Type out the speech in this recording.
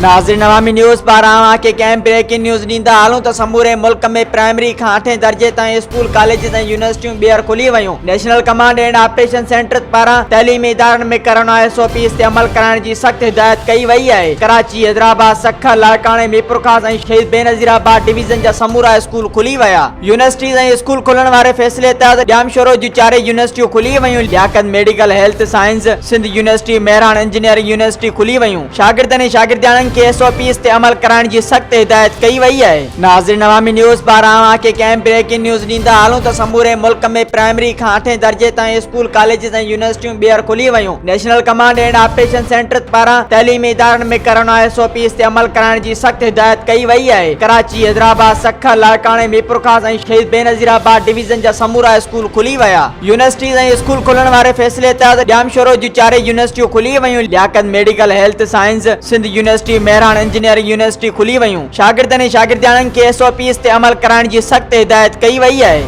ناظرين عوامي نيوز پاران اوهان کي ڪنهن بريڪنگ نيوز ڏيندا هلون ته سموري ملڪ ۾ پرائمري کان اٺين درجي تائين اسڪول ڪاليجز ۽ يونيورسٽيون ٻيهر کلي ويون national command and operation centre پاران تعليمي ادارن ۾ ڪرونا ايس او پيز تي عمل ڪرائڻ جي سخت هدايت ڪئي وئي آهي ڪراچي حيدرآباد سکر لاڙڪاڻي ميرپورخاص ۽ شهيد بينظيرآباد ڊويزن جا سمورا اسڪول کلي ويا يونيورسٽيز ۽ اسڪول کلڻ واري فيصلي تحت ڄامشورو جون چارئي يونيورسٽيون کلي ويون، Liaquat medical health science, Sindh university, Mehran engineering university کلي ويون، شاگردن ۽ شاگردياڻين کي ايس او پيز تي عمل ڪرائڻ جي سخت هدايت ڪئي وئي آهي. ناظرين عوامي نيوز پاران اوهان کي ڪنهن بريڪنگ نيوز ڏيندا هلون ته سموري ملڪ ۾ پرائمري کان اٺين درجي تائين اسڪول ڪاليجز ۽ يونيورسٽيون ٻيهر کلي ويون، national command and operation centre پاران تعليمي ادارن ۾ ڪرونا ايس او پيز تي عمل ڪرائڻ جي سخت هدايت ڪئي وئي آهي، ڪراچي، حيدرآباد، سکر، لاڙڪاڻي، ميرپورخاص ۽ شهيد بينظيرآباد ڊويزن جا سمورا اسڪول کلي ويا، يونيورسٽيز ۽ اسڪول کلڻ واري فيصلي تحت ڄامشورو جون چارئي يونيورسٽيون کلي ويون، Liaquat medical health science, Sindh university, Mehran engineering university کلي ويون، شاگردن ۽ شاگردياڻين کي ايس او پيز تي عمل ڪرائڻ جي سخت هدايت ڪئي وئي آهي.